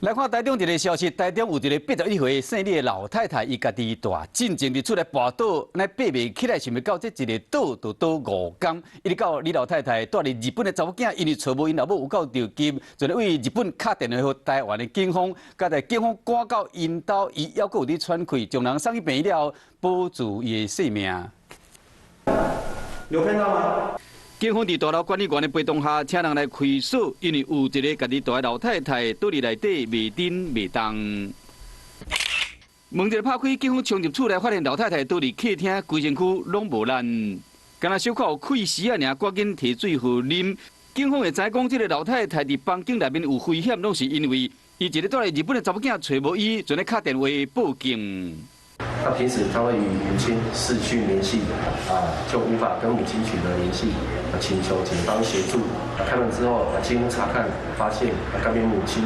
來看台中一个消息，台中有一个81歲姓李的老太太，伊家己蹛進前佇厝內跋倒，那爬袂起來，想袂到這一个倒就倒5工，一直到李老太太蹛佇日本的查某囝，因為揣無𪜶老母有夠著急，就咧對日本敲電話予台灣的警方，佮在警方趕到𪜶兜，伊猶閣有佇喘氣，將人送去病院了後，保住伊的性命。有騙到嗎？警方佇大樓管理員的陪同下，請人來開鎖，因為有一个家己蹛的老太太倒佇內底袂振袂動。門一拍開，警方衝入厝內，發現老太太倒佇客廳，規身軀攏無力，敢若小可有氣死仔爾，趕緊提水予啉。警方會知講，這个老太太佇房間內面有危險，攏是因為伊一个蹛佇日本的查某囝揣無伊，就咧敲電話報警。他平時他會與母親視訊聯繫，啊，就無法跟母親取得聯繫，請求警方協助。開門之後，經查看發現，該名母親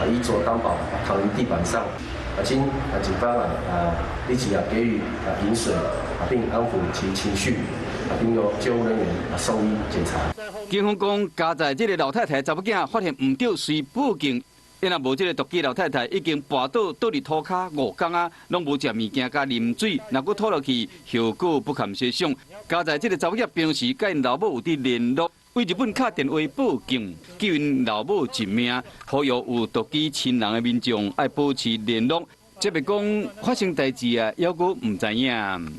啊衣着單薄，躺於地板上。啊，經啊警方啊啊立即啊給予啊飲水，啊並安撫其情緒，啊並由救護人員啊送醫檢查。警方講，佳哉這个老太太查某囝發現毋對，隨報警。因若無這个獨居老太太已經跋倒倒佇塗跤5工啊，攏無食物件佮啉水，若閣拖落去，後果不堪設想。佳哉這个查某囝平時佮𪜶老母有佇聯絡，對日本敲電話報警，救𪜶老母一命。呼籲有獨居親人的民眾愛保持聯絡，這袂講發生代誌啊，猶閣毋知影。